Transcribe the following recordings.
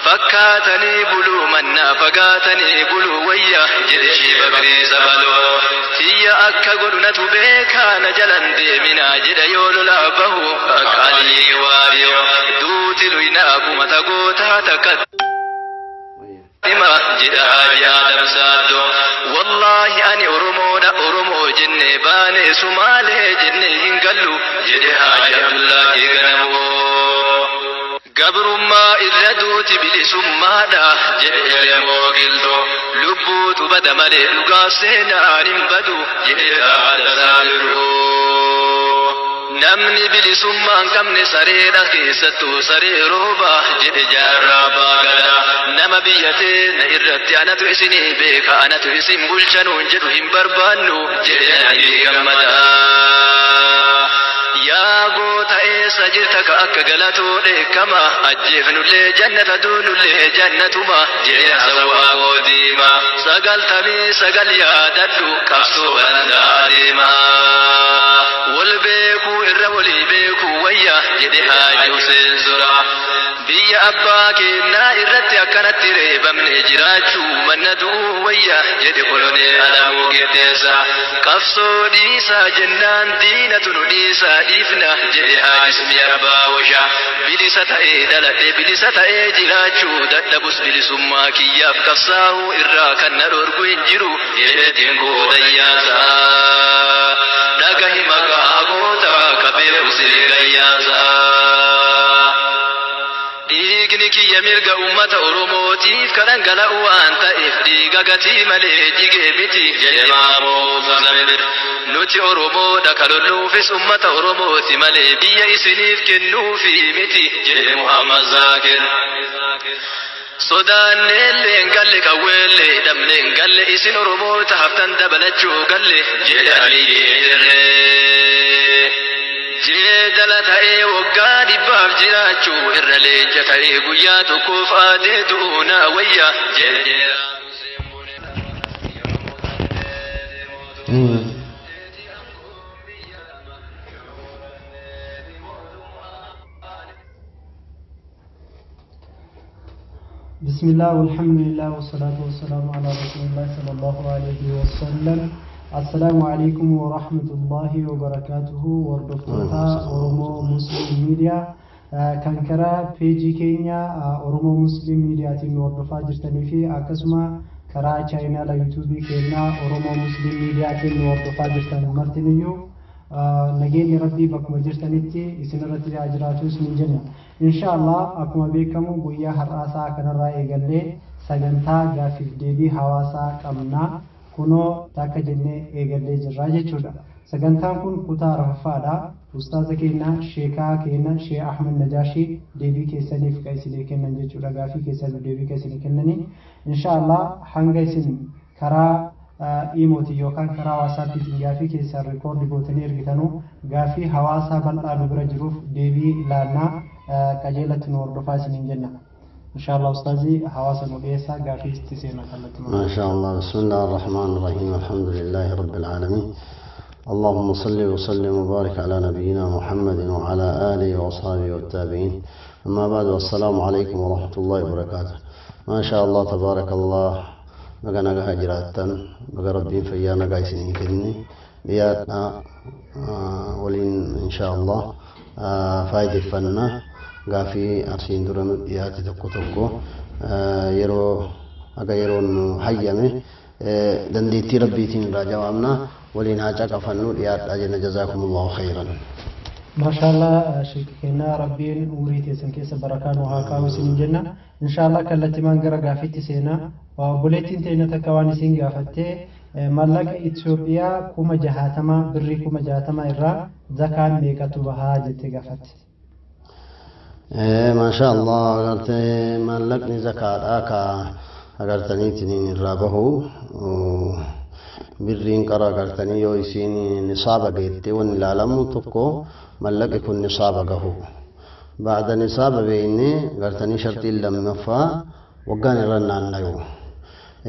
Fakkaatanii buluu mannaa fagaatanii buluu wayya jedhe Shii Bakrii Sabaloo. Tiyya akka godhu natu beekaa na jalan deeminaa jedha yoo lolaa bahu akka Aliyyi Waariyoo. Duuti luynaa kumata gootaa takkatti hima jedha Haaji Aadam Saaddoo. Wallaahi ani Oromoodha Oromoo jennee baane Sumaalee jennee hin gallu jedhe Haaji Abdullaahi Ganamoo. Gabrummaa irra duuti bilisummaadha jedhe Elemoo Qilxuu. Lubbuutu bada malee dhugaaf seenaan hin badu jedhe Taaddasaa Birruu. Namni bilisummaa hin qabne sareedha keessattuu saree rooba jedhe Jaarraa Abbaa Gadaa. Nama biyya teenna irratti anatu isinii beeka anatu isin bulcha nuun jedhu hin barbaannu jedhe Nadhii Gammadaa. Yaa goota eessa jirta ka akka Galatoo dheekkama ajjeefnullee jannata duunullee jannatuma jedhe Hasan Waaqoo Diimaa. 99 yaadadhu qabsoo banadhaa deemaa. Wal beekuu irra walii beekuu wayya jedhe Haaji Huseen Zoraa. Biyya abbaa keennaa irratti akkanatti reebamne jiraachuu manna du'uu wayya jedhe Koloneel Alamuu Qixxeessaa. Qabsoo dhiisaa jennaan diinatu nu dhiisaa dhiifna jedhe Haaji Sumii Abbaa Washaa. Bilisa ta'ee dhaladhe bilisa ta'ee jiraachuu dadhabus bilisummaa kiyyaaf qabsaa'uu irraa kan na dhorgu hin jiru jedhe Dinquu Dayyaasaa. Dhagahi maqaa gootaa ka beeku si gayyaasaa. Dhiigni kiyya mirga ummata Oromootiif ka dhangala'u waan ta'eef dhiiga gatii malee jige miti jedhe Maamoo Muzammil. Nuti Oromoodha ka lolluufis ummata Oromooti malee biyya isiniif kennuufi miti jedhe Muhammad Zaakir. Sodaanneellee hin galle qawweellee hidhamne hin galle isin Oromoota haftan dabalachuu galle jedhe Aliyyii Dirree. Jeedala ta'ee waggaa dhibbaaf jiraachuu irra leenca ta'ee guyyaa tokkoof aadee du'uu naa wayya jedhe. بسم الله والحمد لله والصلاة والسلام على رسول الله صلى الله عليه وسلم. السلام عليكم ورحمة الله وبركاته. Hordoftoota Oromoo Muslim Media kan karaa peejii keenya Oromoo Muslim Mediaatiin nu hordofaa jirtanii fi akkasuma karaa chaayinaala yuutuubii keenyaa Oromoo Muslim Mediaatiin nu hordofaa jirtan martiniyyuu, nageenyi Rabbii bakkuma jirtanitti isinirratti haa jiraatu isinin jenna. Inshaallah akkuma beekamu guyyaa har'aa sa'a kanarraa eegallee sagantaa gaaffiif deebii hawaasaa qabna. Kunoo takka jennee eegallee jirra jechuudha. Sagantaan kun kutaa arfaffaadha. Ustaaza keenya, sheekaa keenya Shee Ahmed Najaashii deebii keessaniif ka isinii kennan jechuudha. Gaaffii keessaniif deebii ka isinii kennanii. Inshaallah hanga isin karaa iimootiin yookaan karaa waasaappiitiin gaaffii keessan record gootanii ergitanu gaaffii hawaasaa bal'aa nu bira jiruuf deebii laannaa, qajeelatti nu hordofaa isiniin jenna. Inshaallah ustaazii hawaasa nu dhiyeessaa, gaaffii itti seenaa kallattii. ما شاء الله. بسم الله الرحمن الرحيم. الحمد لله رب العالمين. اللهم صل وسلم وبارك على نبينا محمد وعلى آله وأصحابه والتابعين. أما بعد، والسلام عليكم ورحمة الله وبركاته. ما شاء الله تبارك الله. Baga nagaa jiraattan, baga Rabbiin fayyaa nagaa isinii kenne. Dhiyaadhaa, waliin insha Allah faayideffanna. Gaafii asiin dura nu dhiyaate tokko tokko yeroo haga yeroon nu hayyame dandeettii Rabbiitiin irraa jawaabna. Waliin haa caqafannu, dhiyaadhaa jenna. Jazaakumullahu khayran. Maashaallah sheekh keenyaa, Rabbiin umurii teessan keessa barakaa nu haa kaa'u isiniin jenna. Inshaallah kallattimaan gara gaafiitti seenaa. Obboleettiin teenya takka waan isiin gaafattee, maallaqa Itoophiyaa 60,000, birrii 60,000 irraa zakaan meeqatu bahaa jettee gaafatte. Maashaa Allah, agartee maallaqni zakaadhaa ka agartaniitiin irraa bahu birriin qara agartanii yoo isiin nisaaba geette, wanni ilaalamu tokko mallaqi kun nisaaba gahu. Ba'da nisaaba beeyne agartanii sharxiin lammaffaa waggaan irra naannayu.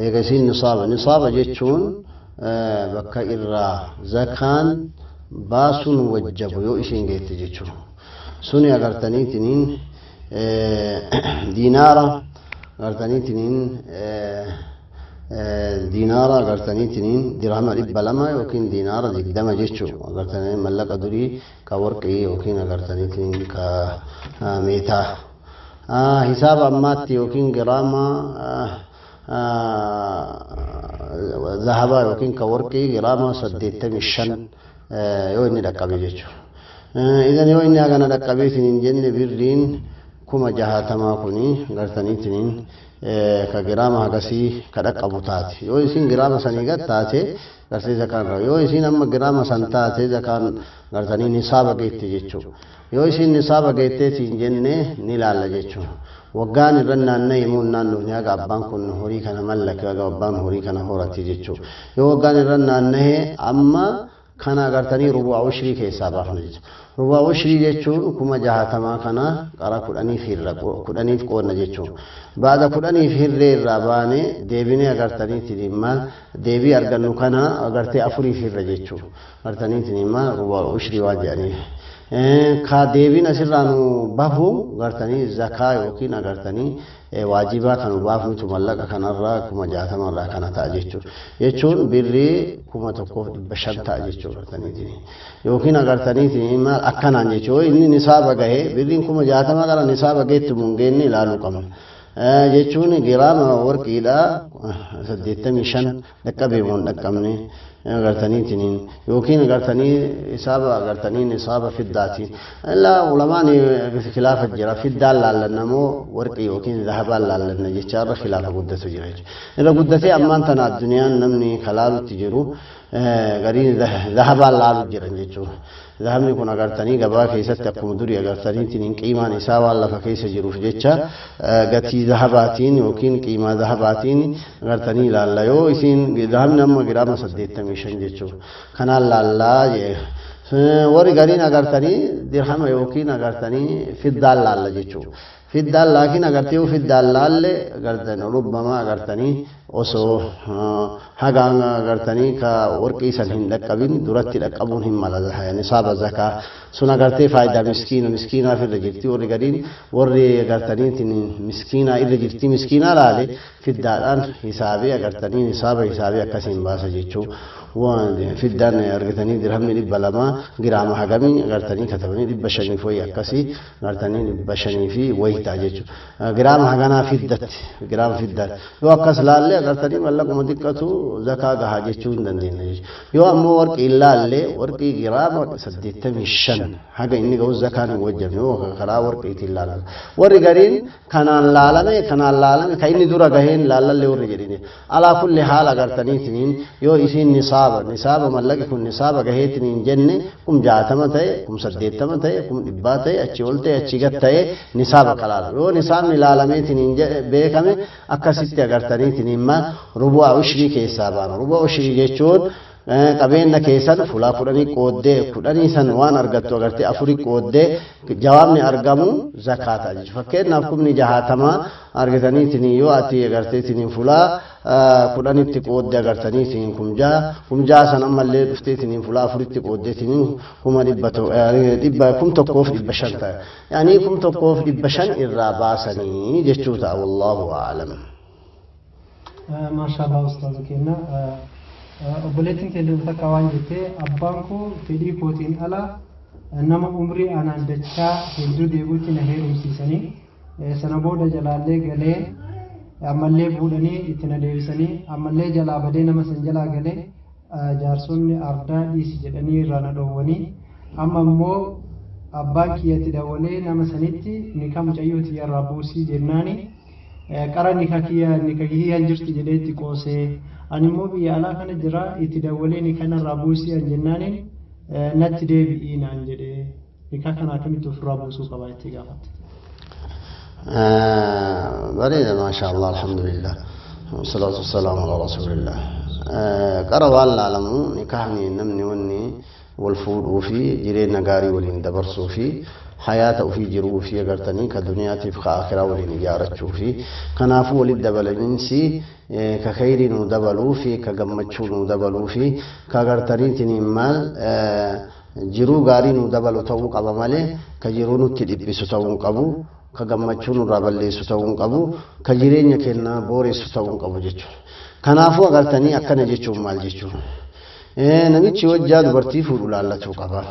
Eega isiin nisaaba jechuun bakka irraa zakaan baasuun wajjabu yoo isiin geette jechuudha. Suni agartaniitiniin diinaara Gartaniitiin diinaara gartaniitiin dirhama 200 yookiin diinaara 20 jechuu agartanii mallaqa durii ka warqii yookiin agartaniitiin ka meetaa hisaaba ammaatti yookiin giraama zahabaa yookiin ka warqii giraama 85 yoo inni dhaqqabe jechuudha. Idan yoo inni hagana dhaqqabeetiin hin jenne birriin 60,000 kuni gartaniitiin ka giraama hagasii ka dhaqqabu taate. Yoo isin giraama sanii gad taate gartee zakaan irra yoo isin amma giraama san taate zakaan gartanii nisaaba geette jechuudha. Yoo isin nisaaba geetteetiin jenne ni laalla jechuudha. Waggaan irra naanna'e immoo naannofni haga abbaan kun horii kana mallake haga abbaan horii kana horate jechuudha. Yoo waggaan irra naanna'e amma kana agartanii rubu'a ushrii keessaa baafna jechuudha. Rubu'a ushrii jechuun 60,000 kana qara 10f hirra 10f qoodna jechuudha. Baada 10f hirree irraa baane deebinee agartaniitiin maal deebii argannu kana agartee 4f hirra jechuudha. Agartaniitiin maal rubu'a ushrii waan jedhaniif. Ka deebiin asirraa nu bahu agartanii zakaa yookiin agartanii waajibaa kan nu baafnutu mallaqa kanarraa 60,000 irraa kana ta'a jechuudha. Jechuun birrii 1,500 ta'a jechuudha agartaniitiin. Yookiin agartaniitiin maal akkanaan jechuudha. Inni nisaaba gahee birriin 60,000 gara nisaaba geetti mun geenne ilaaluu qabna. Jechuun giraama warqiidha 85 dhaqqabee moo hin dhaqqabne agartaniitiin yookiin agartanii hisaaba agartanii nisaaba fiddaatiin. Illaa ulamaan khilaafa jira fiddaan laallanna moo warqii yookiin zahabaan laallanna jecha irra khilaafa guddatu jira jechuudha. Irra guddatee ammaan tana addunyaan namni kalaalutti jiru gariin zahabaan laalu jiran jechuudha. Zahabni kun agartanii gabaa keessatti akkuma durii agartaniitiin qiimaan isaa waan lafa keessa jiruuf jecha gatii zahabaatiin yookiin qiimaa zahabaatiin agartanii ilaalla. Yoo isiin zahabni amma giraama 85 jechuudha. Kanaan laallaa jee. Warri gariin agartanii dirhama yookiin agartanii fiddaan laalla jechuudha. Fiddaan laakiin agartee yoo fiddaan laalle agartanii rubbama agartanii osoo hagaan agartanii ka warqii san hin dhaqqabin duratti dhaqqabuun hin mala nisaaba zakaa sun agartee faayidaa miskiina miskiinaaf irra jirti warri gariin warri agartaniitiin miskiinaa irra jirti miskiinaa laale fiddaadhaan hisaabee agartanii nisaaba hisaabee akkasiin baasa jechuu. Fiddaan argatanii dirhamni 200 giraama hagamii agartanii katabanii 500 wayii akkasii agartanii 500 fi wayii ta'a jechuudha. Giraama haganaa fiddatti giraama fiddaan yoo akkas laalle agartanii mallaquma xiqqatu zakaa gahaa jechuu hin dandeenya jechuudha. Yoo ammoo warqii laalle warqii giraama 85 haga inni gahu zakaan hin wajjabne yoo karaa warqiitiin laalame. Warri gariin kanaan laalame kanaan laalame kan inni dura gaheen laallallee warri jedhini. Alaa kulli haala agartaniitiin yoo isiin nisaaba nisaaba mallaqi kun nisaaba gaheetiin jenne 60,000 ta'e 80,000 ta'e 100,000 ta'e achi ol ta'e achi gad ta'e nisaaba kalaala. Yoo nisaabni laalameetiin beekame akkasitti agartaniitiin maal rubu'a ushrii keessaa baana. Rubu'a ushrii jechuun qabeenya keessan fulaa 10 qooddee 10 san waan argattu agartee 4 qooddee jawaabni argamu zakaata jechuudha. Fakkeenyaaf 60,000 argataniitiin yoo ati agarteetiin fulaa 10tti qooddee agartaniitiin 6,000 6,000 san ammallee dhufteetiin fulaa 4tti qooddeetiin 1,500 ta'a. Yaani 1,500 irraa baasanii jechuu ta'a. Wallaahu a'lam. Maashaallah ustaaza keenya. Obboleettiin keenya takka waan jettee abbaan koo fedhii kootiin ala nama umrii anaan dachaa hedduu deebiitti na heerumsiisanii sana booda jalaallee galee ammallee fuudhanii itti na deebisanii ammallee jalaa badee nama san jalaa galee jaarsonni ardaa dhiisi jedhanii irraa na dhoowwanii amma immoo abbaan kiyyatti dawwalee nama sanitti nikaa mucayyoo tiyyarraa buusii jennaani qara nika kiyya nika kiyyaan jirti jedhee itti qoosee ani immoo biyya alaa kana jira itti dawwalee nika narraa buusii an jennaani natti deebi'ii naan jedhee nikaa kana akkamitti ofirraa buusuu qaba itti gaafatte. Bareeda maasha Allah alhamdulillah. Wasalaatu wasalaamu ala rasuulillah. Qara waan laalamu nikaahni namni wanni wal fuudhuu fi jireenya gaarii waliin dabarsuu fi hayaata ofii jiruu fi agartanii ka duniyaatiif ka akiraa waliin ijaarachuu fi kanaafuu walitti dabalamiinsi ka khayrii nuu dabaluu fi ka gammachuu nuu dabaluu fi ka agartaniitiin maal jiruu gaarii nuu dabalu ta'uu qaba malee ka jiruu nutti dhiphisu ta'uu hin qabu. Ka gammachuu nurraa balleessu ta'uu hin qabu. Ka jireenya keenna booressu ta'uu hin qabu jechuudha. Kanaafuu agartanii akkana jechuun maal jechuudha? Namichi wajjaa dubartii fuudhu laallatuu qaba.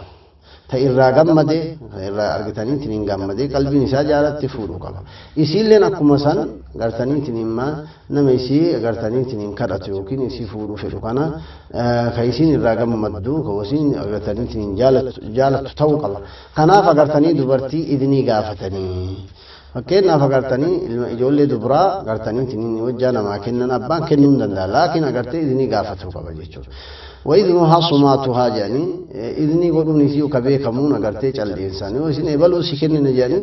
Ta irraa gammade, ta irraa argitaniitiin hin gammade, qalbiin isaa jaalatti fuudhuu qaba. Isiilleen akkuma san gartaniitiin hin nama isii agartaniitiin hin kadhatu yookiin isii fuudhuu fedhu kana ka isiin irraa gammaddu, ka isiin agartaniitiin hin jaalattu ta'uu qaba. Kanaaf agartanii dubartii idnii gaafatanii. Fakkeenyaaf agartanii ilma ijoollee dubaraa agartaniitiin wajjaa namaa kennan abbaan kennuu hin danda'a. Laakiin agartee idnii gaafatuu qaba jechuudha. وإذنها صماتها جاني إذني قولون إسيو كبيكمون أغرتي چل إنسان يو إسين إبلو سكنن جاني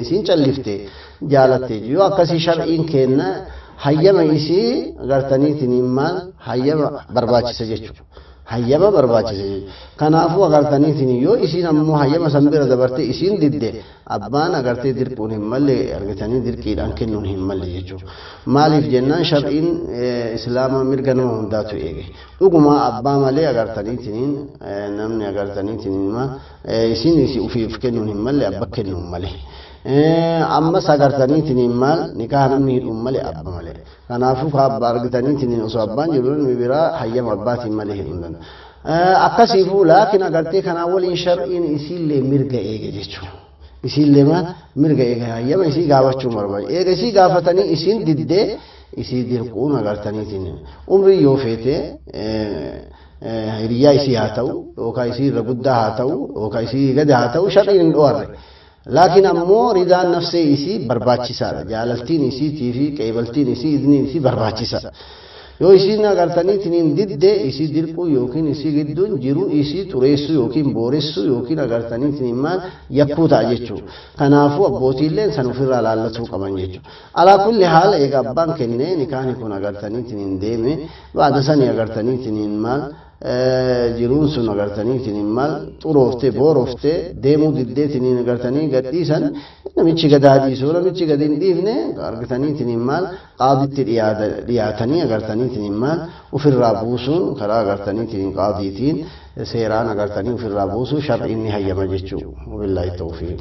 إسين چلفتي جالتي يو أكسي شرعين كينا hayyama isii agartaniitiin maal hayyama barbaachisa jechuudha. Hayyama barbaachisa jechuudha. Kanaafuu agartaniitiin yoo isiin ammoo hayyama san bira dabarte isiin didde, abbaan agartee dirquun hin malle, argatanii dirqiidhaan kennuun hin malle jechuudha. Maaliif jennaan, shar'iin islaama mirga nama hundaatu eege. Dhuguma abbaa malee agartaniitiin namni agartaniitiin isiin isii ufiif kennuun hin malle, abba kennuun malee. Ammas agartaniitiin maal nikaa namni hidhuun malee abba malee. Kanaafuu ka abbaa argitaniitiin osoo abbaan jiru namni biraa hayyama abbaatiin malee hidhuu hin danda'u. Akkasiifuu laakiin agartee kanaa waliin shar'iin isiillee mirga eege jechuudha. Isiillee maal mirga eege, hayyama isii gaafachuu barbaadu. Eega isii gaafatanii isiin diddee, isii dirquun agartaniitiin umrii yoo feete hiriyyaa isii haa ta'u yookaan isii irra guddaa haa ta'u yookaan isii gadi haa ta'u, shar'iin hin dhoorre. Laakiin ammoo ridaan nafsee isii barbaachisaadha. Jaalaltiin isiitii fi qeebaltiin isii, idniin isii barbaachisaadha. Yoo isiin agartaniitiin didde, isii dirquu yookiin isii gidduun jiru isii xureessuu yookiin booressuu yookiin agartaniitiin maal yakkuu ta'a jechuudha. Kanaafuu abbootiilleen san ofirraa laallatuu qaban jechuudha. Alaa kulli haala egaa abbaan kennee nikaahni kun agartaniitiin deeme, baada sanii agartaniitiin maal jiruun sun agartaniitiin maal xurooftee boorooftee deemuu diddeetiin agartanii gadhiisan, namichi gadaa dhiisuu, namichi gadi hin dhiifne, argataniitiin maal qaaditti dhiyaatanii agartaniitiin maal ofirraa buusuun karaa agartaniitiin qaadiitiin seeraan agartanii ofirraa buusuu shar'iin ni hayyama jechuu. Wabillaahi tawfiiq.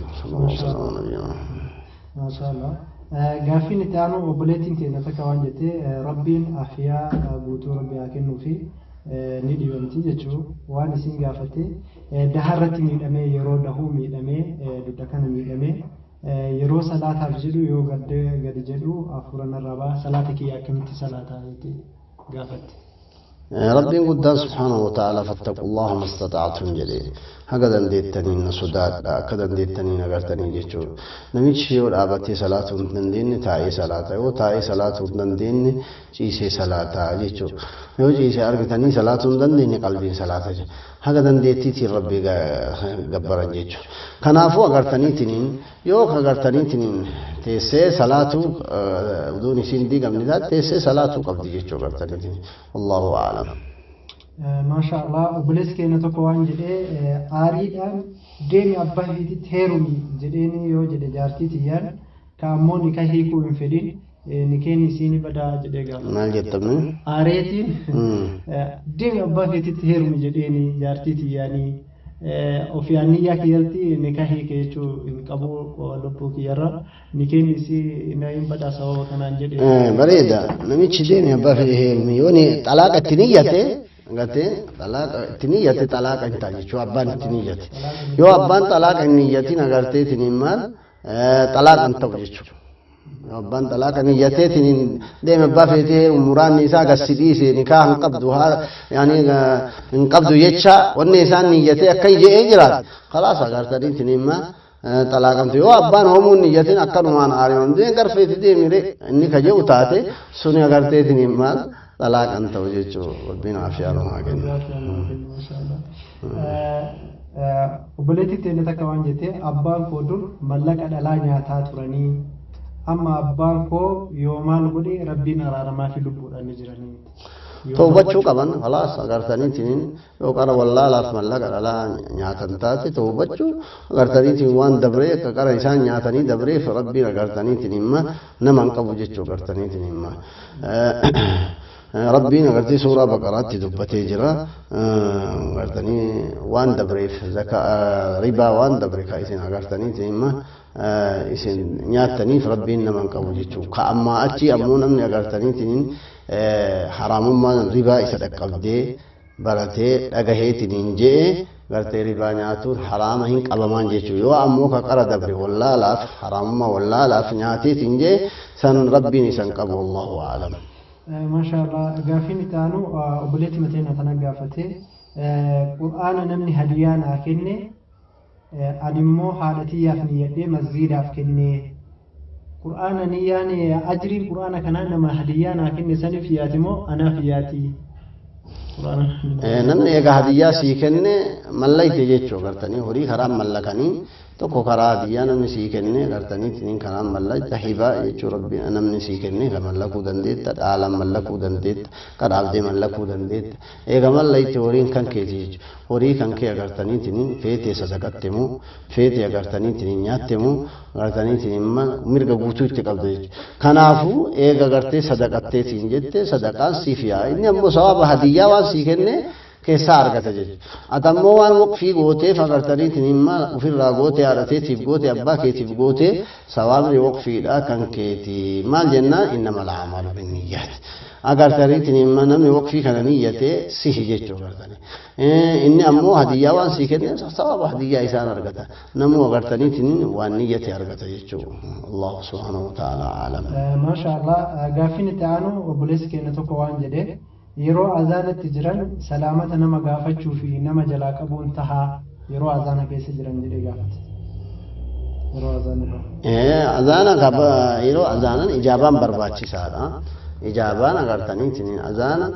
Maashaallah. Gaaffiin itti aanu, obboleettiin keenya takka waan jettee, Rabbiin afiyaa guutuu Rabbi haa kennuu fi ni dhibamti jechuu. Waan isin gaafatte, daha irratti miidhamee, yeroo dahuu miidhamee, dugda kana miidhamee, yeroo salaataaf jedhu yoo gadi jedhu hafuura narraa ba'a, salaata kiyya akkamitti salaataa jettee gaafatte. Rabbiin guddaan subhaanahu wa ta'ala "فاتقوا الله ما استطعتم" jedhe, haga dandeettaniin na sodaadha, akka dandeettaniin agartanii jechuudha. Namichi yoo dhaabatee salaatuu hin dandeenye taa'ee salaata, yoo taa'ee salaatuu hin dandeenye ciisee salaataa jechuudha. Yoo ciisee argitanii salaatuu hin dandeenye qalbiin salaata jechuudha. Haga dandeettiitiin Rabbii gabbaran jechuudha. Kanaafuu agartaniitiin yoo agartaniitiin teessee salaatuu uduun isiin diigamne taate, teessee salaatuu qabdi jechuudha agartaniitiin. Allahu a'lam. Maasha Allah, obboleessi keenya tokko waan jedhee, aariidhaan "Deemi abbaa keetitti heerumi" jedheeni yoo jedhe jaartii tiyyaan, ka ammoo nika hiikuu hin fedhin, nikeen isiin badaa jedhee gaafate. Maal jettamne? Aareetiin "Deemi abbaa keetitti heerumi" jedheeni jaartii tiyyaanii, ofii anniyyaa kiyyatti nika hiike jechuu hin qabu lubbuu kiyyarra, nikeen isii na hin badaa sababa kanaan jedhe. Bareeda, namichi deemi abbaa fedhe heerumi yoo ni xalaaqa itti niyyate, agartee, xalaaqa itti niyyate, xalaaqa hin ta'a jechuudha abbaan itti niyyate. Yoo abbaan xalaaqa hin niyyatin agarteetiin maal xalaaqa hin ta'u jechuudha. Yoo abbaan xalaaqa niyyateetiin "Deemi abbaa feetee muraanni isaa gasi dhiise, nikaa hin qabdu haa yaani hin qabdu" jecha wanni isaan niyyatee akka jedhee jiraate, khalaas, agartaniitiin maal xalaaqamtu. Yoo abbaan hoomuu niyyatin akkanumaan aarimamtee garfeeti deemire inni ka jedhu taate, suni agarteetiin maal xalaaqan ta'u jechuudha. Rabbiin aafiyaa namaa kennu. Obboleettii teenya takka waan jette, abbaan koo dur mallaqa dhalaa nyaataa turanii, amma abbaan koo yoo maal godhe Rabbiin araaramaa fi lubbuudhaan ni jiranii. Tawbachuu qaban, khalaas, agartaniitiin yoo qara wallaalaaf mallaqa dhalaa nyaatan taate tawbachuu, agartaniitiin waan dabree akka qara isaan nyaatanii dabreef Rabbiin agartaniitiin himma nama hin qabu jechuu agartaniitiin himma. Rabbiin agartee suuraa Baqaraatti dubbatee jira. Agartanii waan dabreef ribaa waan dabre ka isin agartanii imma isin nyaattaniif Rabbiin nama hin qabu jechuudha. Ka ammaa achi ammoo namni agartaniitiin haraamummaan ribaa isa dhaqqabdee baratee dhagaheetiin je'e gartee ribaa nyaatuun haraama hin qabamaan jechuudha. Yoo ammoo ka qara dabre wallaalaaf haraamummaa wallaalaaf nyaateetiin je'e san Rabbiin isan qabu, wallahu a'lam. Maashaallah, gaafiin itti aanu obboleetti Mateena tana gaafate: Qur'aana namni hadiyaa naa kenne, ani immoo haadha tiyyaaf niyyadhee masgiidaaf kenne, Qur'aana niyyaan ajriin Qur'aana kanaa nama hadiyyaa naa kenne saniif yaati moo anaaf yaati? Namni egaa hadiyyaa sii kenne mallayte jechuu, gartanii horii karaa mallakanii tokko karaa hadiyyaa namni sii kenne gartanii karaa mallayta hibaa jechuu. Rabbi namni sii kenne ka mallakuu dandeetta, dhaalaan mallakuu dandeetta, ka dhaabdee mallakuu dandeetta. Eega mallayte horiin kan keeti jechuudha. Horii kan kee agartaniitiin feetee sadaqatte moo feetee agartaniitiin nyaatte moo agartaniitiin mirga guutuu itti qabda jechuudha. Kanaafuu eega gartee sadaqatteetiin jette sadaqaan siif yaa, inni ammoo sababa hadiyyaa waan sii kenne keessaa argata jechuudha. Ati ammoo waan waqfii gooteef agartaniitiin imma ofirraa goote, haadha teetiif goote, abbaa keetiif goote, sawaabni waqfiidha kan keeti. Maal jennaan, innamal a'maalu binniyyaati. Agartaniitiin imma namni waqfii kana niyyate sihi jechuu agartanii. Inni ammoo hadiyyaa waan sii kenne sababa hadiyyaa isaan argata. Namuu agartaniitiin waan niyyate argata jechuu. Allahu subhaanahu wa ta'ala a'lam. Maasha Allah, gaaffiin itti aanu obboleessi keenya tokko waan jedhe: yeroo azaanatti jiran salaamata nama gaafachuu fi nama jalaa qabuun tahaa yeroo azaana keessa jiran jedhee gaafate. Yeroo azaana irra. Azaana qaba, yeroo azaanan ijaabaan barbaachisaadha. Ijaabaan agartaniitiin azaana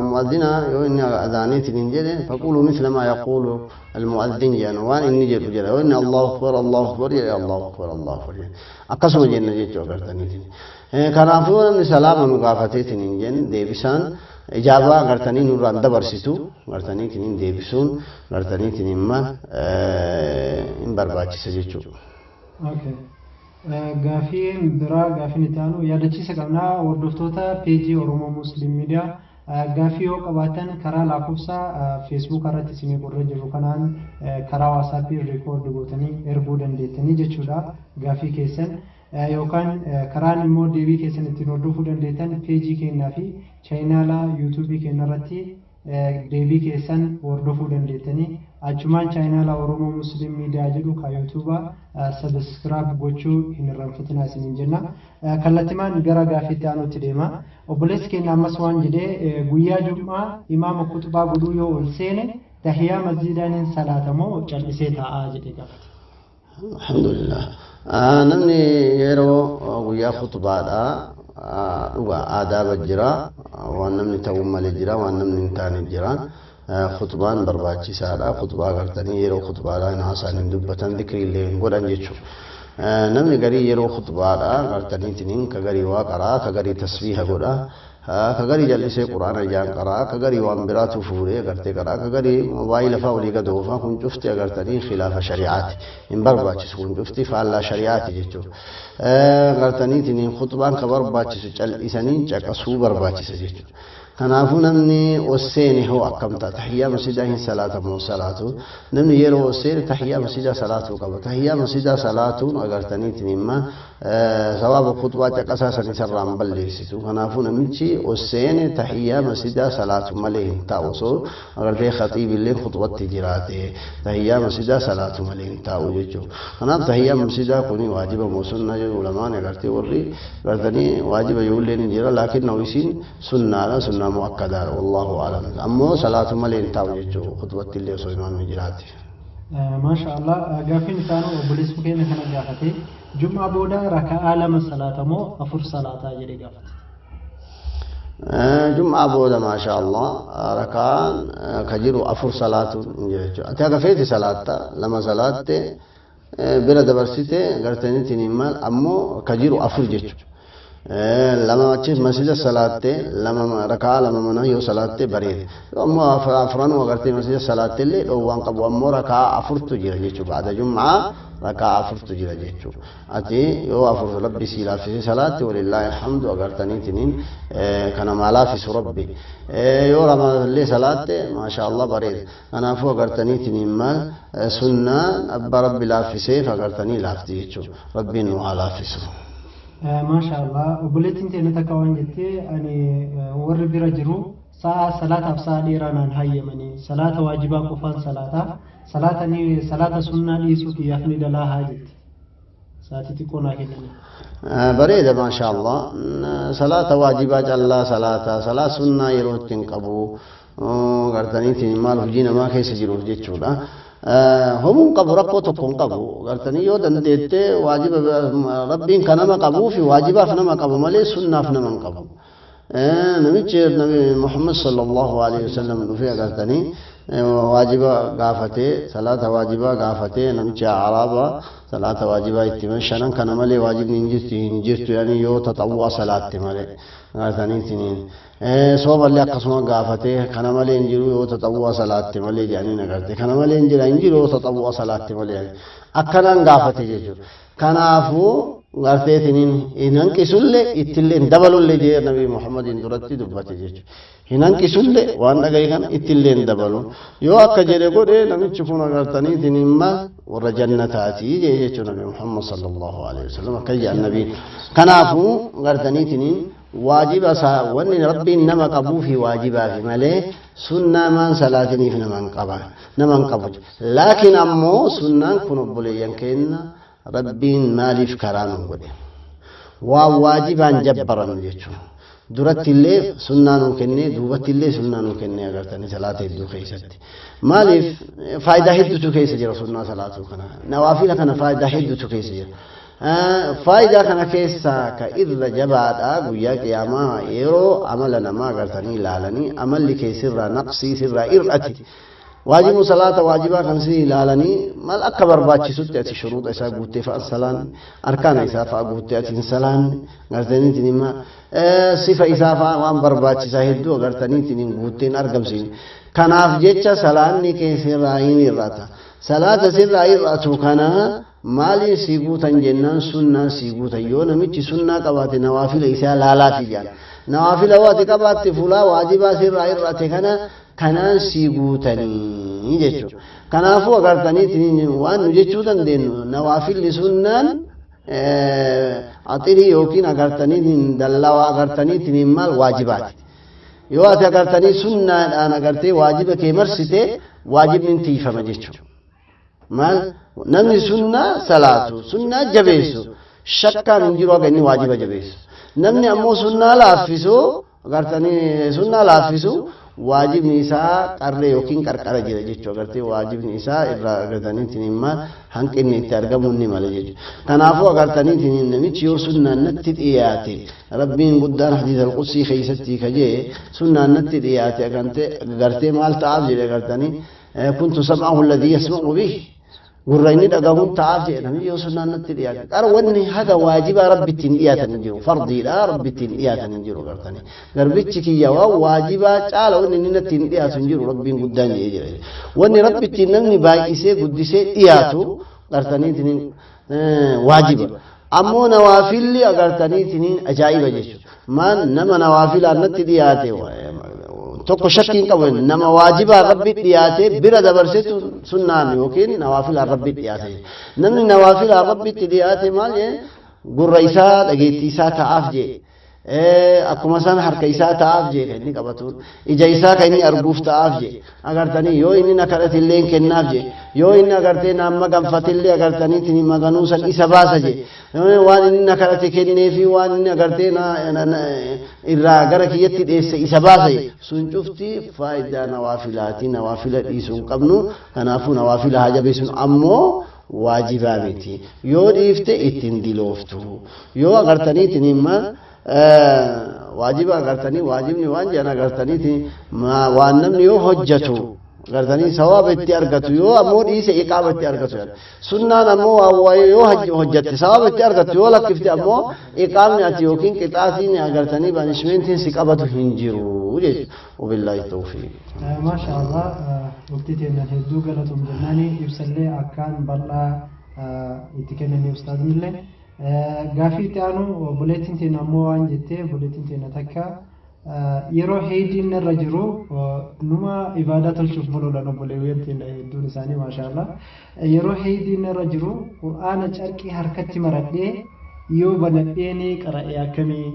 mu'azzina yoo inni azaaniitiin jedhe faqulu misla maa yaquulu almu'azzin jedhan, waan inni jedhu jedha. Yoo inni Allahu akbar, Allahu akbar jedhe, Allahu akbar, Allahu akbar jedhe, akkasuma jenna jechuu agartaniitiin. Kanaafuu namni salaama nu gaafateetiin hin jenne deebisaan ijaabaa agartanii nurraan dabarsitu agartaniitiin deebisuun agartaniitiin imma hin barbaachisa jechuudha. Okay. Gaafiin biraa, gaafiin itti aanu, yaadachiisa qabnaa hordoftoota peejii Oromoo Muslim Miidiyaa, gaafii yoo qabaatan karaa lakkoofsa Facebook irratti isinii qorree jiru kanaan karaa WhatsAppii record gootanii erguu dandeettanii jechuudha gaafii keessan, yookaan karaan immoo deebii keessan ittiin hordofuu dandeettan peejii keenyaa fi chaayinaala YouTubeii keenya irratti deebii keessan hordofuu dandeettanii, achumaan chaayinaala Oromoo Muslim Miidiyaa jedhu ka YouTubea subscribe gochuu hin irraanfatinaa isiniin jenna. Kallattimaan gara gaaffiitti aanutti deema. Obboleessi keenya ammas waan jedhee: guyyaa Jum'aa imaama kutubaa godhuu yoo ol seene tahiyaa masjiidaan hin salaatamoo cal'isee taa'aa jedhee gaafate. Alhamdulillah. Namni yeroo guyyaa kutubaadha dhugaa aadaaba jira, waan namni ta'uu malee jira, waan namni hin taane jira. Kutubaan barbaachisaadha. Kutubaa gartanii yeroo kutubaadhaa hin haasaan, hin dubbatan, dhikri illee hin godhan jechuudha. Namni garii yeroo kutubaadha gartaniitiin ka garii waa qaraa, ka garii tasbiiha godha, ka garii jal'isee Quraana ijaan qaraa, ka garii waan biraatu fuudhee agartee qaraa, ka garii moobaayila fa'aa olii gad oofaa. Kun cufti agartanii khilaafa shari'aati, hin barbaachisu. Kun cufti faallaa shari'aati jechuudha. Agartaniitiin kutubaan ka barbaachisu cal'isanii caqasuu barbaachisa jechuudha. Kanaafuu namni osseene hoo akkam ta'a? Tahiyyaa masjidaa hin salaatamu salaatu. Namni yeroo osseene tahiyyaa masjidaa salaatuu qaba. Tahiyyaa masjidaa salaatuun agartaniitiin imma sawaaba kutubaa caqasaa san isarraa hin balleessitu. Kanaafuu namichi osseene tahiyyaa masjidaa salaatu malee hin taa'u. Osoo agartee khatiibillee kutubatti jiraate tahiyyaa masjidaa salaatu malee hin taa'u jechuudha. Kanaaf tahiyyaa masjidaa kuni waajiba moo sunnaa jedhu ulamaan agartee warri agartanii waajiba ijoolleen hin jira, laakiin na'u isiin sunnaadha, sunnaa mu'akkadaadha, wallahu a'lam. Ammoo salaatu malee hin taa'u jechuudha kutubatti illee osoo imaamni jiraate. Maasha Allah, gaaffiin isaanii obboleessi keenya kana gaafate: Jum'aa booda raka'aa lama salaata moo afur salaataa jedhee gaafate. Jum'aa booda, maasha Allah, raka'aan ka jiru afur salaatu hin jira jechuudha. Ati haga feete salaatta, lama salaatte bira dabarsite gartaniitiin maal, ammoo ka jiru afur jechuudha. Lama achi masjida salaatte, lama rakaa lama mana yoo salaatte bareeda. Ammoo afranuu agartee masjida salaatte illee dhoowwaan qabu, ammoo rakaa afurtu jira jechuudha. Ba'da jum'aa rakaa afurtu jira jechuudha. Ati yoo afur Rabbi sii laaffisee salaatte, walillaahi alhamdu, agartaniitiniin kana maa laaffisu Rabbi. Yoo lama illee salaatte, maasha Allah, bareeda. Kanaafuu agartaniitiniin maal sunnaan abbaa Rabbi laaffiseef agartanii laafti jechuudha. Rabbiin nu haa laaffisu. Maasha Allah, obboleettiin teenya takka waan jettee, ani warri bira jiru sa'a salaataaf sa'a dheeraa naan hayyamanii, salaata waajibaa qofaan salaataa, salaata ni salaata sunnaa dhiisuu kiyyaaf ni dalaa haa jetti. Sa'aatii xiqqoo naa kennanii. Bareeda, maasha Allah. Salaata waajibaa callaa salaata salaat sunnaa yeroo ittiin qabu gartaniitiin maal hojii namaa keessa jiruuf jechuudha. Homuun qabu, rakkoo tokko hin qabu. Gartanii yoo dandeette waajiba Rabbiin kan nama qabuu fi waajibaaf nama qabu malee sunnaaf nama hin qabu. Namichi Nabi Muhammad sallallahu alaihi wasallam dhufee agartanii waajiba gaafatee, salaata waajibaa gaafatee, namichi Araaba salaata waajibaa itti himan. Shanan kana malee waajibni hin jirtu, hin jirtu yani yoo taxawwaa salaatte malee agartaniitiin. Soomallee akkasuma gaafatee, kana malee hin jiru yoo taxawwaa salaatte malee jedhanii agarte. Kana malee hin jira, hin jiru yoo taxawwaa salaatte malee, akkanaan gaafate jechuudha. Kanaafuu garteetiniin hin hanqisullee ittillee hin dabalullee jee Nabi Muhammadiin duratti dubbate jechuudha. Hin hanqisullee waan dhagaye kana, ittillee hin dabalu. Yoo akka jedhe godhe, namichi kun agartaniitiin maal warra jannataatii jee jechuudha Nabi Muhammad sallallahu alaihi wasallam akka jedhan nabiin. Kanaafuu gartaniitiin waajiba isaa wanni Rabbiin nama qabuu fi waajibaafi malee sunnaa maan salaatiniif nama hin qaba, nama hin qabu. Laakiin ammoo sunnaan kun, obboleeyyan keenya, Rabbiin maaliif karaa nu godhe? Waan waajibaan jabbaran jechuudha. Duratti illee sunnaa nuu kennee, duubatti illee sunnaa nuu kennee, agartanii salaata hedduu keessatti. Maaliif? Faayidaa hedduutu keessa jira sunnaa salaatuu kana. Nawaafila kana faayidaa hedduutu keessa jira. Faayidaa kana keessaa ka irra jabaadha, guyyaa qiyaamaa yeroo amala namaa agartanii ilaalanii amalli kee sirraa naqsii sirraa ir'ate. Waajibu salaata waajibaa kan si ilaalanii maal akka barbaachisutti ati shuruuxa isaa guuttee fa'a salaan, arkaana isaa fa'a guuttee ati hin salaanne, agartaniitiin imma sifa isaa fa'a waan barbaachisaa hedduu agartaniitiin hin guuttee hin argamsiine. Kanaaf jecha salaanni kee sirraa hin hir'ata. Salaata sirraa hir'atu kana maaliin sii guutan jennaan, sunnaan sii guutan. Yoo namichi sunnaa qabaate nawaafila isaa laalaafi jaan. Nawaafila yoo ati qabaatte fulaa waajibaa sirraa hir'ate kana kanaan sii guutanii jechuudha. Kanaafuu agartaniitiin waan nu jechuu dandeenyu, nawaafilli sunnaan axirii yookiin agartaniitiin dallawaa agartaniitiin maal waajibaati. Yoo ati agartanii sunnaadhaan agartee waajiba kee marsite, waajibni hin tiifama jechuudha. Maal namni sunnaa salaatu, sunnaa jabeessu, shakkaan hin jiru haga inni waajiba jabeessu. Namni ammoo sunnaa laaffisu, agartanii sunnaa laaffisu, waajibni isaa qarree yookiin qarqara jira jechuudha. Agartee waajibni isaa irraa agartaniitiin imma hanqinni itti argamuu ni mala jechuudha. Kanaafuu agartaniitiin namichi yoo sunnaan natti dhiyaate, Rabbiin guddaan hadiisa al-qudsii keessatti kajee sunnaan natti dhiyaate agartee maal ta'aaf jedhe, agartanii kuntu sam'ahu alladhii yasma'u bihi, gurra inni dhagahuun ta'aaf jedhe namni yoo sunnaan natti dhiyaate. Qara wanni haga waajibaa Rabbi ittiin dhiyaatan hin jiru, fardiidha Rabbi ittiin dhiyaatan hin jiru. Agartanii garbichi kiyya waan waajibaa caala wanni inni natti hin dhiyaatu hin jiru, Rabbiin guddaan jedhee jira. Wanni Rabbi ittiin namni baay'isee guddisee dhiyaatu agartaniitiin waajiba. Ammoo nawaafilli agartaniitiin ajaa'iba jechuudha. Maan nama nawaafilaan natti dhiyaate tokko shakkiin qabu, nama waajibaa Rabbi dhiyaate bira dabarsetu sunnaan yookiin nawaafilaan Rabbi dhiyaate. Namni nawaafilaan Rabbitti dhiyaate maal jee, gurra isaa dhageettii isaa ta'aaf jee. Akkuma san harka isaa ta'aaf jee kan inni qabatuun, ija isaa kan inni arguuf ta'aaf jee. Agartanii yoo inni na kadhatillee hin kennaaf jee, yoo inni agartee naan maganfatillee agartaniitiin maganuu san isa baasa jee, waan inni na kadhate kenneefi waan inni agartee irraa gara kiyyatti dheesse isa baasa jee. Sun cufti faayidaa nawaafilaati. Nawaafila dhiisuu hin qabnu. Kanaafuu nawaafila haa jabeessinu, ammoo waajibaa miti. Yoo dhiifte ittiin dilooftu. Yoo agartaniitiin imma waajiba agartanii waajibni waan jedhan agartaniitiin waan namni yoo hojjatu Gartanii sawaaba itti argatu yoo ammoo dhiise iqaaba itti argatu. Sunnaan ammoo waa yoo hojjatte sawaaba itti argatu, yoo lakkifte ammoo iqaabni ati yookiin qixaatiin agartanii punishmentiin si qabatu hin jiru jechuudha. Wabillaahi tawfiiq. Maasha Allah, waqtii teenya hedduu galatoom jennaani, ibsallee akkaan bal'aa itti kennanii ustaaznillee. Gaafii itti aanu, obboleettiin teenya ammoo waan jettee, obboleettiin teenya takka yeroo heeydiin irra jiru numa ibaadaa tolchuuf bololan, obboleewwan teenya hedduun isaanii, maasha Allah. Yeroo heeydiin irra jiru Qur'aana carqii harkatti maradhee yoo banadhee ni qara'e akkamii?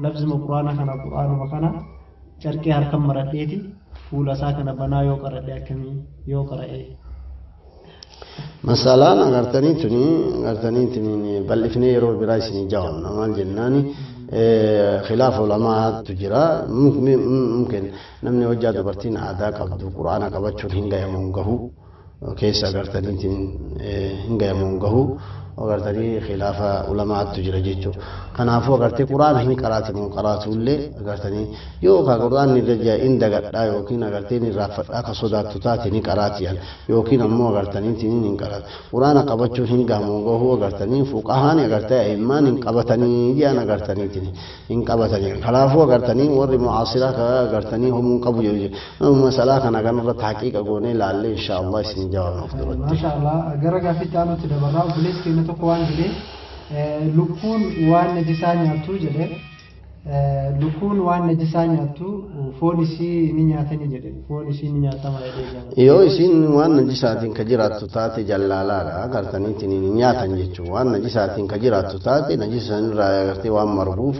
Lafzima Qur'aana kana, Qur'aanuma kana carqii harkan maradheeti fuula isaa kana banaa yoo qaradhe akkamii yoo qara'e? Masalaan agartanii tuni agartanii tuni bal'ifnee yeroo biraa isinii jawaabna. Maal jennaani, khilaafa ulamaatu jira. Mumkin namni hojjaa dubartiin aadaa qabdu Qur'aana qabachuun hin gayamuun gahu keessa agartaniitiin hin gayamuun gahu agartanii khilaafa ulamaatu jira jechuudha. Kanaafuu agartee Qur'aana hin qaraatimuun qaraatullee agartanii yoo ka Qur'aanni irra hin dagadhaa yookiin agartee hin irraanfadhaa ka sodaattu taate ni qaraatiyan, yookiin ammoo agartaniitiin hin qaraatu. Qur'aana qabachuun hin gahamu gahuu agartanii fuqahaan agartee a'immaan hin qabatanii jedhan, agartaniitiin hin qabatanii. Kanaafuu agartanii warri mu'aasiraa ka agartanii homuun qabu jedhu. Masalaa kana kanarratti haqiiqa goonee ilaallee insha Allah isin jawaabna of duratti. Maasha Allah, gara gaaffiitti aanutti dabarraa. Obboleessi keenya tokko waan jedhee, lukkuun waan najisaa nyaattu jedhe, lukkuun waan najisaa nyaattu foon isii ni nyaatani jedhe, foon isii ni nyaatama jedhee gaafate. Yoo isin waan najisaatiin ka jiraattu taate jallaalaadha, agartaniitiin hin nyaatan jechuudha. Waan najisaatiin ka jiraattu taate najisa sanirraa agartee waan marguuf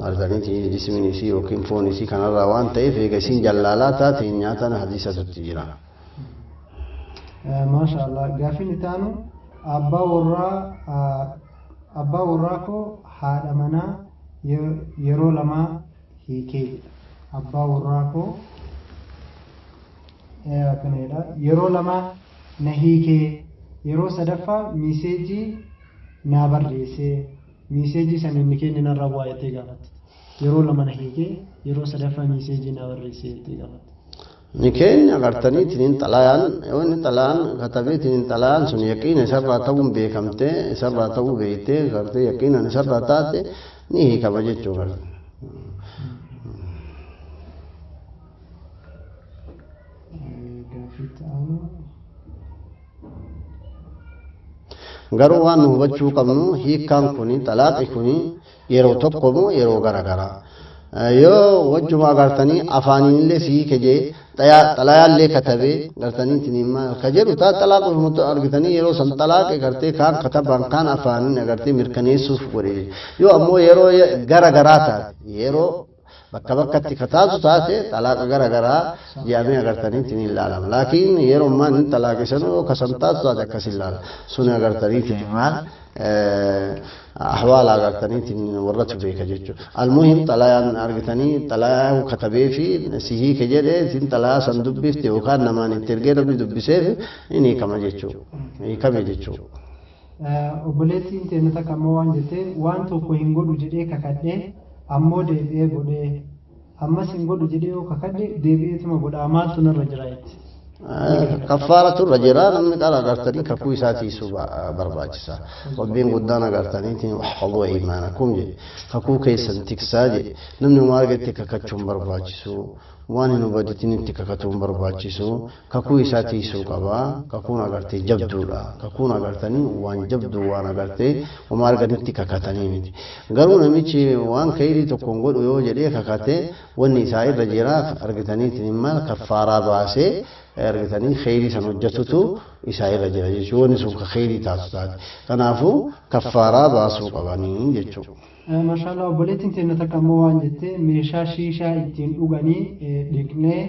agartaniitiin jismiin isii yookiin foon isii kanarraa waan ta'eef, eega isiin jallaalaa taate hin nyaatan, hadiisatutti jira. Maasha Allah, gaaffiin itti aanu, abbaa warraa koo haadha manaa yeroo lamaa hiikee jedha. Abbaa warraa koo akkana jedha, yeroo lama na hiikee, yeroo sadaffaa message naa barreessee, message sana inni kenne narraa bu'aa jettee gaafatte. Yeroo lama na hiikee, yeroo sadaffaa message naa barreessee jettee gaafatte. Ni keenya agartaniitiin xalayaan, yoo inni xalayaan katabeetiin xalayaan sun yaqiina isarraa ta'uun beekamtee, isarraa ta'uu beektee gartee yaqiinaan isarraa taate ni hiikama jechuu garte. Gaaffii itti aanu. Garuu waan nu hubachuu qabnu, hiikkaan kuni, xalaaqi kuni yeroo tokko moo yeroo gara garaa? Yoo wajjuma agartanii afaaniinillee si hiike jee, xalayaallee katabee gartaniitiin ka jedhu taa, xalaaqa argitanii yeroo san xalaaqe gartee kaan katabaan kaan afaaniin agartee mirkaneessuuf godhe. Yoo ammoo yeroo gara garaa taate, yeroo bakka bakkatti kataatu taate, xalaaqa gara garaa jedhamee agartaniitiin hin ilaalama. Laakiin yeroo ammaa inni xalaaqe sanuu yoo kasan taatu taate akkas hin ilaala sun agartaniitiin maal ahwaala agartaniitiin warratu beeka jechuudha. Almuhim xalayaan argitanii xalayaa katabee fi si hiike jedhee, isin xalayaa san dubbifte yookaan namaan itti ergee namni dubbiseef inni hiikama jechuudha. Hiikame jechuudha. Obboleettiin teenya takka ammoo waan jettee, waan tokko hin godhu jedhee kakadhee ammoo deebi'ee godhee, ammas hin godhu jedhee yoo kakadhe deebi'eetuma godhaa, maaltu narra jira jetti. Kaffaaratu irra jira. Namni qara agartanii kakuu isaa tiisuu barbaachisa. Rabbiin guddaan agartaniitiin "واحفظوا أيمانكم" jedhe, kakuu keessan tiksaa jedhe. Namni homaa argatti kakachuun barbaachisu, waan hin hubatitin itti kakatuun barbaachisu, kakuu isaa tiisuu qaba. Kakuun agartee jabduudha. Kakuun agartanii waan jabduu, waan agartee homaa arganitti kakatanii miti. Garuu namichi waan kayrii tokkoon godhu yoo jedhee kakate, wanni isaa irra jira argitaniitiin maal kaffaaraa baasee argitanii kheyrii san hojjetutu isaa irra jira jechuudha. Wanni sun ka kheyrii taatu taate. Kanaafuu kaffaaraa baasuu qabanii jechuudha. Maashaallah, obboleettiin teenya takka ammoo waan jette, meeshaa shiishaa ittiin dhuganii dhiqnee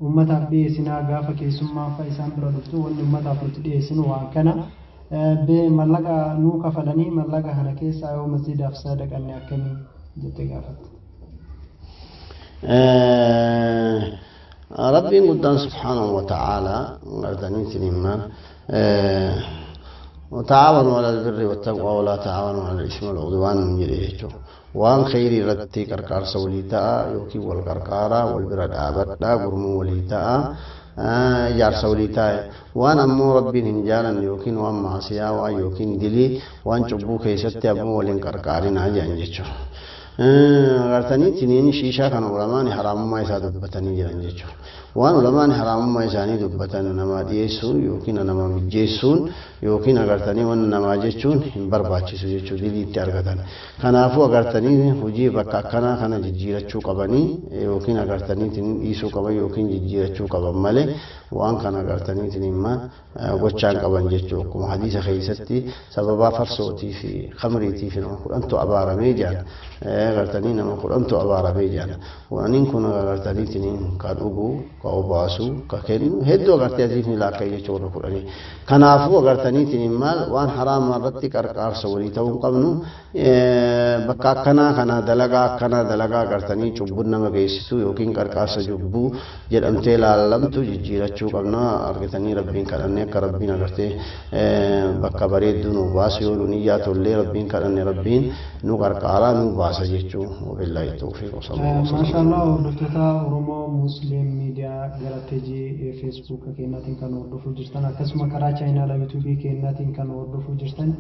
uummataaf dhiyeessinaa, gaafa keessummaa fa'a isaan bira dhuftu wanni uummataaf nuti dhiyeessinu waan kana, mallaqa nuu kafalanii, mallaqa kana keessaa yoo masjiidaaf sadaqanne akkamii jettee gaafatte. Rabbiin guddaan subhaanahu wa ta'aalaa gartaniitiin himmaan "وتعاونوا على البر والتقوى ولا تعاونوا على الإثم والعدوان" jedhe jechuudha. Waan kheyrii irratti qarqaarsa walii ta'a yookiin wal qarqaaraa, wal bira dhaabadhaa, gurmuu walii ta'a. Jaarsa walii taa'e waan ammoo Rabbiin hin jaalanne yookiin waan maasiyaa waan yookiin dilii waan cubbuu keessatti ammoo waliin qarqaarinaa jedhan jechuudha. Agartanii tiniin shiishaa kana ulamaan haraamummaa isaa dubbatanii jiran jechuudha. Waan ulamaan haraamummaa isaanii dubbatan namaa dhiyeessuun yookiin nama mijjeessuun yookiin agartanii waan namaa jechuun hin barbaachisu jechuudha, dilii itti argatan. Kanaafuu agartanii hojii bakka akkanaa kana jijjiirachuu qabanii yookiin agartanii dhiisuu qaban yookiin jijjiirachuu qaban malee waan kana agartanii imma gochaan qaban jechuudha. Akkuma hadiisa keessatti sababaa farsootii fi khamriitii fi nama 10tu abaaramee jiran, agartanii nama 10tu abaaramee jiran. Kudhaniin kun agartanii ka dhugu, ka obaasu, ka kennu hedduu agartee hadiisni laakka'e jechuudha warra 10. Kanaafuu agartanii maal waan haraama irratti qarqaarsa walii ta'uu hin qabnu. Bakka akkanaa kana dalagaa akkanaa dalagaa agartanii cubbuun nama geessisu yookiin qarqaarsa cubbuu jedhamtee laalamtu jijjiirachuu qabna. Argatanii Rabbiin kadhannee akka Rabbiin agartee bakka bareedduu nu baasu yoo nu niyyaa tollee Rabbiin kadhanne Rabbiin nu qarqaaraa nu baasa jechuu. Wabillaahi tawfiiq. Maashaallah, hordoftoota Oromoo Muslim Miidiyaa gara peejii Feesbuuka keenyaatiin kan hordofuu jirtan, akkasuma karaa chaayinaala Yuutuubii keenyaatiin kan hordofuu jirtan,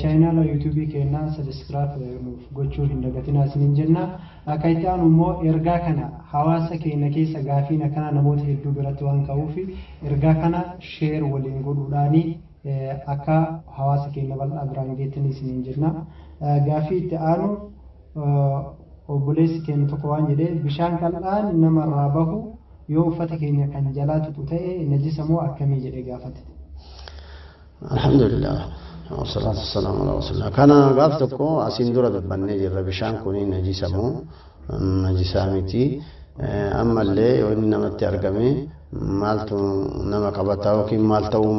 chaayinaala Yuutuubii keenyaa subscribe nuuf gochuu hin dagatinaa isiniin jenna. Akka itti aanu immoo ergaa kana hawaasa keenya keessa gaafiin akkana namoota hedduu biratti waan ka'uuf ergaa kana share waliin godhuudhaanii akka hawaasa keenya bal'aa biraan geettanii isiniin jenna. Gaafii itti aanu obboleessi keenya tokko waan jedhee, bishaan qal'aan namarraa bahu yoo uffata keenya kan jalaa tuqu ta'e najisa moo akkamii jedhee gaafate. Alhamdulillah. Wasalaatu wasalaamu ala rasulillah. Kana gaaf tokko asiin dura dubbannee jirra, bishaan kun najisa moo najisaa miti, ammallee yoo inni namatti argame maaltu nama qabataa yookiin maal ta'uu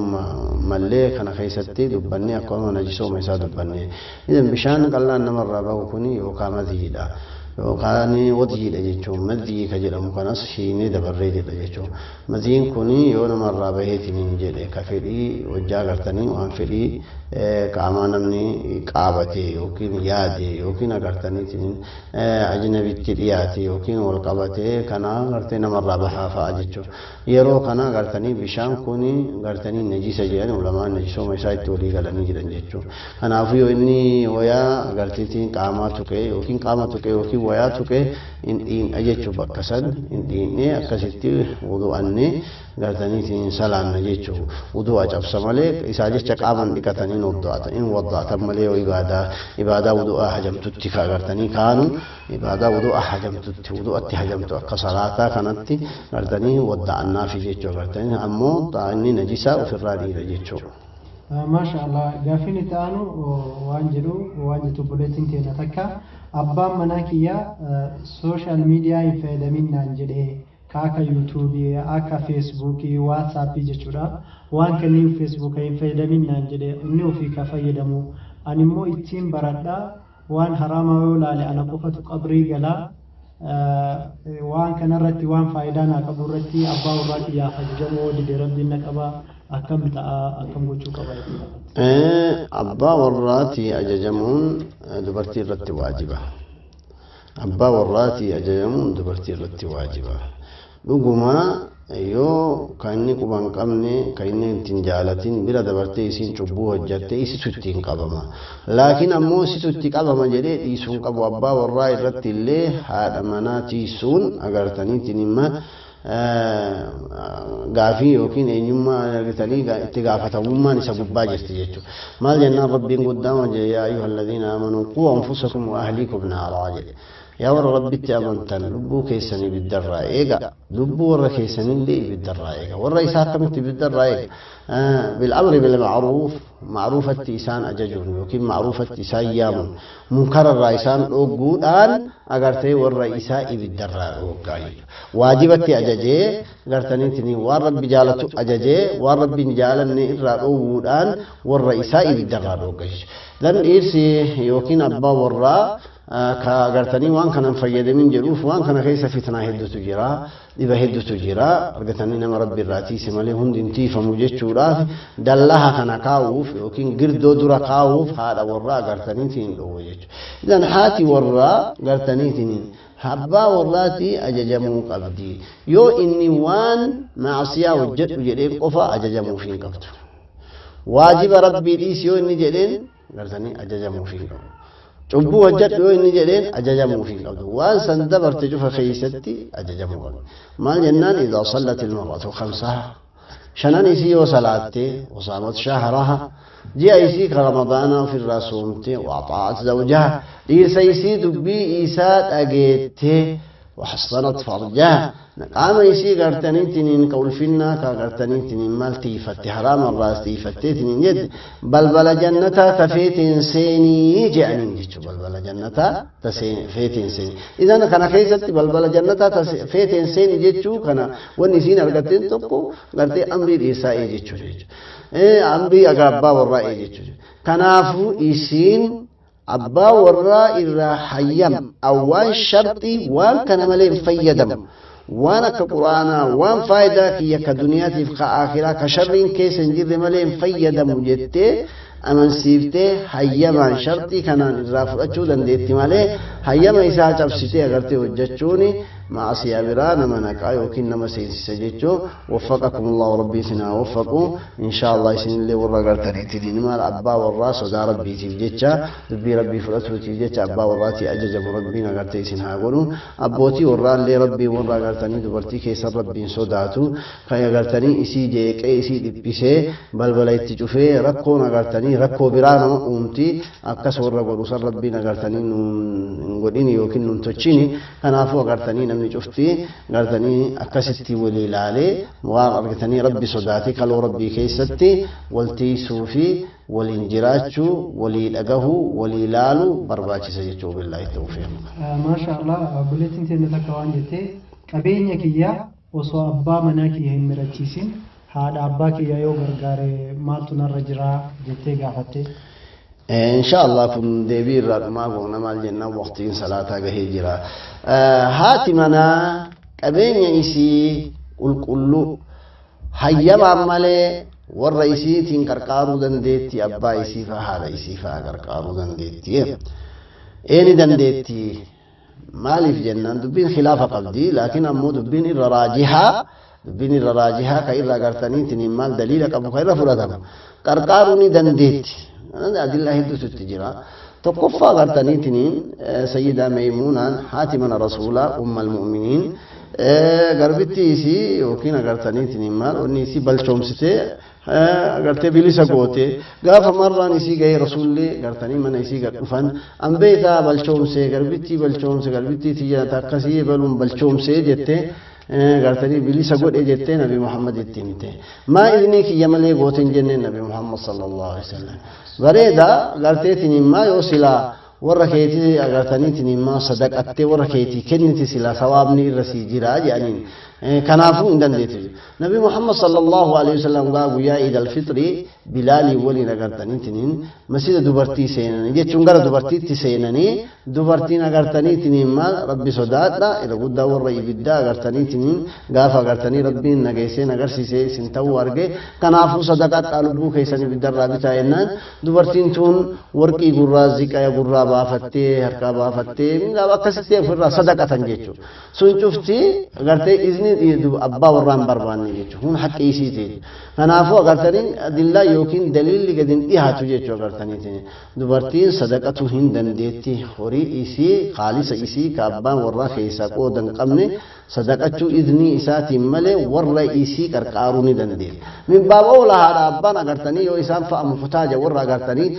mallee kana keessatti dubbannee akkuma najisooma isaa dubbannee. Idan bishaan qal'aan namarraa bahu kun yookaan madhiidha yookaan wadiidha jechuun, madhii ka jedhamu kanas hiinee dabarree jedha jechuun. Madhiin kun yoo namarraa baheetiin jedhe ka fedhii hojjaa agartanii waan fedhii qaamaa namni qaabate yookiin yaade yookiin agartaniitiin ajnabitti dhiyaate yookiin wal qabate kana agartee namarraa bahaa fa'a jechuudha. Yeroo kana agartanii bishaan kun agartanii najisa jedhan ulamaan, najisooma isaa itti walii galanii jiran jechuudha. Kanaafuu yoo inni wayaa agarteetiin qaamaa tuqee yookiin qaama tuqee yookiin wayaa tuqee hin dhiin'a jechuudha, bakka san hin dhiin'ee akkasitti wudu'annee agartaniitiin salaanna jechuudha. Wudu'a cabsa malee isaa jecha qaaman dhiqatanii hin wadda'atan malee yoo ibaadaa wudu'aa hajamtutti ka agartanii kaanu ibaadaa wudu'a hajamtutti wudu'atti hajamtu akka salaataa kanatti agartanii wadda'annaafi jechuudha, agartanii ammoo inni najisaa ofirraa dhiira jechuudha. Maasha Allah, gaafiin itti aanu waan jedhu, waan jettu obboleettiin keenya takka, abbaan manaa kiyyaa social media hin fayyadamin naan jedhee, ka akka Yuutuubii, akka Feesbuukii, Waatsaappii jechuudha. Waan kanneen Feesbuuka hin fayyadamin naan jedhee, inni ofii ka fayyadamu, ani immoo ittiin baradhaa, waan haraamaa yoo laale ana qofatu qabrii galaa, waan kanarratti waan faayidaa naa qabu irratti abbaa warraa kiyyaaf ajajamuu dide Rabbiin na qaba, akkam ta'a, akkam gochuu qaba jechuudha. Abbaa warraatii ajajamuun dubartii irratti waajiba. Abbaa warraatii ajajamuun dubartii irratti waajiba. Dhuguma yoo kan inni quba hin qabne, kan inni ittiin jaalatin bira dabartee isiin cubbuu hojjatte, isitu ittiin qabama. Laakiin ammoo isitu itti qabama jedhee dhiisuu hin qabu. Abbaa warraa irratti illee haadha manaa tiisuun agartaniitiin imma gaafii yookiin eenyummaa argatanii itti gaafatamummaan isa gubbaa jirti jechuudha. Maal jennaan Rabbiin guddaan hojje, yaa ayyuha alladhiina aamanuu quu anfusakum wa ahliikum naaraa jedhe. Yaa warra Rabbitti amantan, lubbuu keessan ibiddarraa eega. Lubbuu warra keessanillee ibiddarraa eega. Warra isaa akkamitti ibiddarraa eega? Bil'amri bilma'ruuf, ma'ruufatti isaan ajajuun yookiin ma'ruufatti isaan yaamuun, munkararraa isaan dhoogguudhaan agartee warra isaa ibiddarraa dhooggaa jechuudha. Waajibatti ajajee agartaniitiin waan Rabbi jaalatu ajajee waan Rabbi hin jaalanne irraa dhoowwuudhaan warra isaa ibiddarraa dhoogga jechuudha. Dan dhiirsi yookiin abbaa warraa Ka agartanii waan kanan fayyadamin jedhuuf, waan kana keessa fitnaa hedduutu jira, dhiba hedduutu jira. Argatanii nama Rabbi irraa tiise malee hundi hin tiifamu jechuudhaaf, dallaha kana kaa'uuf yookiin girdoo dura kaa'uuf haadha warraa agartaniitiin hin dhoowwe jechuudha. Idan haati warraa gartaniitiin abbaa warraatii ajajamuu qabdi. Yoo inni waan maasiyaa hojjedhu jedheen qofa ajajamuuf hin qabdu. Waajiba Rabbii dhiisi yoo inni jedheen gartanii ajajamuuf hin qabu. Cubbuu hojjedhu yoo inni jedheen ajajamuuf hin qabdu. Waan san dabarte cufa keessatti ajajamuu qabdu. Maal jennaan, إذا صلت المرأة خمسها, shanan isii yoo salaatte, وصامت شهرها, ji'a isii ka Ramadaana ofirraa soomte, وأطاعت زوجها, dhiirsa isii dubbii isaa dhageette, وحصنت فرجها, qaama isii gartaniitiniin ka ulfinnaa ka gartaniitiniin maal tiifatte, haraama irraas tiifatteetiniin jette, balbala jannataa ta feeteen seenii je'aniin jechuu, balbala jannataa ta feeteen seenii. Idan kana keessatti balbala jannataa ta feeteen seenii jechuu kana, wanni isiin argatteen tokko gartee amrii dhiirsaa ee jechuu jechuudha, amrii abbaa warraa ee jechuu. Kanaafuu isiin abbaa warraa irraa hayyam awwaan sharxii waan kana malee hin fayyadamu, waan akka Quraanaa, waan faayidaa kiyya ka duniyaatiif ka akhiraa ka sharriin keessa hin jirre malee hin fayyadamu jettee amansiiftee hayyamaan sharxii kanaan irraa fudhachuu dandeetti malee, hayyama isaa cabsitee agartee hojjechuun maasiyaa biraa nama naqaa yookiin nama seensisa jechuu. وفقكم الله, rabbii isin haa waffaqu insha Allah. Isinillee warra agartaniitiin maal abbaa warraa sodaa Rabbiitiif jecha dubbii Rabbii fudhatuutiif jecha abbaa warraatii ajajamu Rabbiin agartee isin haa godhu. Abbootii warraallee Rabbiin warra agartanii dubartii keessan Rabbiin sodaatu kan agartanii isii jeeqee, isii dhiphisee, balbala itti cufee rakkoon agartanii rakkoo biraa nama uumti, akkas warra godhu san Rabbiin agartanii nun hin godhini yookiin nun tochini. Kanaafuu agartanii namni cufti agartanii akkasitti walii ilaalee waan argatanii Rabbi sodaatee kaloo Rabbii keessatti waltiisuu fi waliin jiraachuu, walii dhagahuu, walii ilaaluu barbaachisa jechuu. بالله التوفيق. Maasha Allah, obboleettiin teenya takka waan jettee, qabeenya kiyya osoo abbaa manaa kiyya hin mirachiisin haadha abbaa kiyya yoo gargaare maaltu narra jira jettee gaafatte. Insha Allah, kun deebii irraa dhumaa goona. Maal jennaan, waqtiin salaataa gahee jira. Haati manaa qabeenya isii qulqulluu hayyamaan malee warra isiitiin qarqaaruu dandeetti, abbaa isii faa haadha isii faa qarqaaruu dandeetti. Eeni dandeetti. Maaliif jennaan, dubbiin khilaafa qabdi, laakiin ammoo dubbiin irra raajihaa ka irra agartaniitiin maal daliila qabu ka irra fudhatama. Qarqaaruu ni dandeetti. Adillaa hedduutu itti jira. Tokkoffaa, agartaniitiin Sayyidaa Maymuunaan, haati mana Rasuulaa, ummal mu'miniin, garbitti isii yookiin agartaniitiin maal wanni isii balchoomsitee agartee bilisa goote. Gaafa marraan isii gahee Rasuulli gartanii mana isii gad dhufan, "Anbeetaa balchoomsee, garbittii balchoomse, garbittii tiyya akkasii baluun balchoomsee," jette, gartanii bilisa godhe jettee Nabi Muhammad itti himte. "Maa iznii kiyya malee goote?" hin jenneen Nabi Muhammad صلى الله عليه وسلم. Bareeda, garteetiin maa yoo silaa warra keetii agartaniitiin maa sadaqattee warra keetii kenniti, silaa sawaabni irra sii jira jedhaniin. Kanaafuu hin dandeetu. Nabi Muhammad صلى الله عليه وسلم gaa guyyaa Iid Alfixrii Bilaalii waliin agartaniitiin masjida dubartii seenanii jechuun gara dubartiitti seenanii, dubartiin agartaniitiin maal Rabbi sodaadha, irra guddaa warra ibiddaa agartaniitiin gaafa agartanii Rabbiin nageessee agarsiisee isin ta'uu arge, kanaafuu sadaqadhaa, lubbuu keessan ibiddarraa bitaa jennaan, dubartiin tun warqii gurraa, ziqaya gurraa baafattee, harkaa baafattee, akkasitti ofirraa sadaqatan jechuudha. Sun cufti agartee izni abbaa warraa hin barbaanne jechuudha. Kun haqqi isiiti. Kanaafuu agartanii adillaa yookiin daliilli gadi hin dhiyaatu jechuudha. Agartaniitiin dubartiin sadaqatu hin dandeetti, horii isii khaalisa isii ka abbaan warraa keessaa qooda hin qabne sadaqachuu iznii isaatiin malee warra isii qarqaaruu ni dandeetti. من باب أولى haadha abbaan agartanii yoo isaan fa'a muhtaaja warra agartanii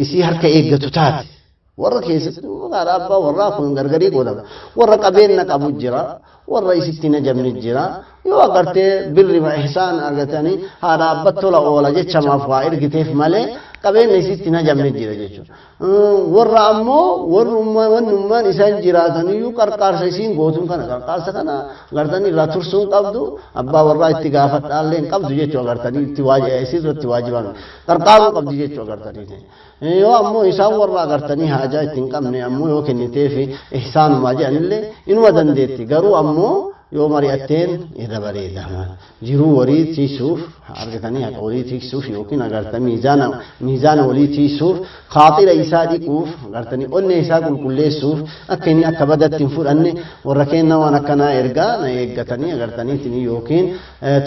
isii harka eeggatu taate, warra keessatti haadha abbaa warraa kun gargarii godhama. Warra qabeenya qabu jira, warra isitti hin ajabne jira. Yoo agartee birri ihsaan argatanii haadha abbaa tola oola jechamaaf waa ergiteef malee. Qabeenya isiitti hin hajamne jira jechuudha. Warra ammoo warrummaan isaan jiraataniyyuu qarqaarsa isiin gootuun kana qarqaarsa kana agartanii irraa tursuu hin qabdu, abbaa warraa itti gaafadhaallee hin qabdu jechuudha. Agartanii itti isiirratti waajibame qarqaaruu qabdi jechuudha agartanii. Yoo ammoo isaan warra agartanii haajaa itti hin qabne ammoo yoo kenniteefi ihsaanumaa jedhanillee inuma dandeetti, garuu ammoo yoo mari'atteen irra bareeda. Jiruu warii tiisuuf argatanii, haqa walii tiiksuuf yookiin agartanii miizaana walii tiisuuf, khaaxira isaa dhiquuf, agartanii onnee isaa qulqulleessuuf, akka inni akka badatti hin fudhanne, warra kenna waan akkanaa ergaa na eeggatanii agartaniitiin yookiin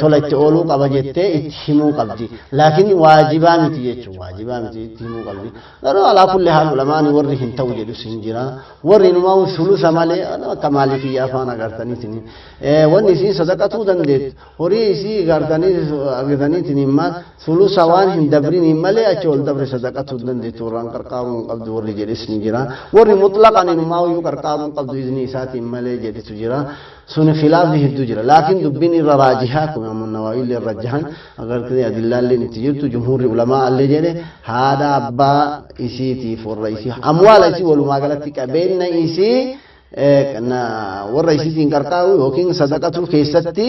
tola itti ooluu qaba jettee itti himuu qabdi. Laakiin waajibaa miti jechuun, waajibaa miti, itti himuu qabdi. Garuu alaa kulli haal ulamaani warri hin ta'u jedhus hin jira. Warri inumaa sulusa malee akka maalikiyyaa afaan agartaniitiin wanni isiin sadaqatuu dandeettu horii isii agartaniitiin maal sulusa waan hin dabriniin malee achi ol dabre sadaqatuu dandeettu, warraan qarqaaruu hin qabdu warri jedhis ni jira. Warri mutlaqan inumaa iyyuu qarqaaruu hin qabdu izni isaatiin malee jedhitu jira. Sun khilaafni hedduu jira. Laakiin dubbiin irra raajihaa kun ammoo Nawawiillee irra jahan agartee adillaalleen itti jirtu, jumhuurri ulamaa allee jedhe, haadha abbaa isiitiif warra isii amwaala isii walumaa galatti qabeenya isii warra isiitiin qarqaaru yookiin sadaqatuu keessatti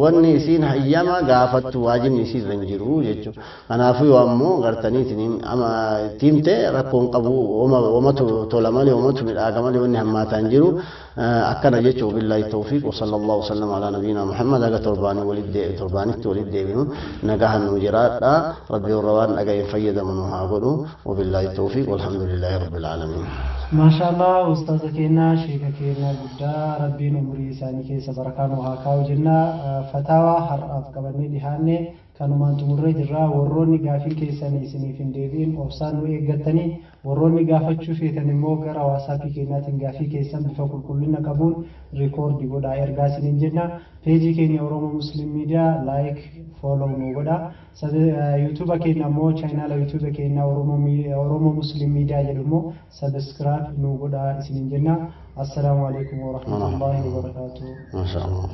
wanni isiin hayyama gaafattu waajibni isii irra hin jiru jechuudha. Kanaafuu yoo ammoo gartaniitiin itti himte rakkoon qabu, wamatu tola malee, wamatu midhaaga malee wanni hammaataa hin jiru. Akkana jechuun, billaahi tawfiiq, wa sallallahu wasallam ala nabiyina Muhammad. Haga torbaanii walitti torbaanitti walitti deebinu nagahan nu jiraadha. Rabbi warra waan dhaga'een fayyadamu nu haa godhu. Wabillaahi tawfiiq, walhamdulillaahi rabbil aalamiin. Maashaallah, ustaaza keenya, sheeka keenya guddaa, Rabbiin umurii isaanii keessa barakaa nu haa kaa'u jenna. Fataawaa har'aaf qabannee dhihaanne kanumaan xumurree jirra. Warroonni gaafiin keessan isiniif hin deebi'in obsaan nu eeggattanii, warroonni gaafachuu feetan immoo gara WhatsAppii keenyaatiin gaafii keessan bifa qulqullina qabuun record godhaa ergaa isiniin jenna. Peejii keenya Oromoo Muslim Media like, follow nu godha. YouTube keenya immoo, chaanaala YouTube keenya Oromoo Muslim Media jedhu immoo subscribe nu godhaa isiniin jenna. Assalaamu alaikum warahmatullahi wabarakaatuh. Maasha Allah.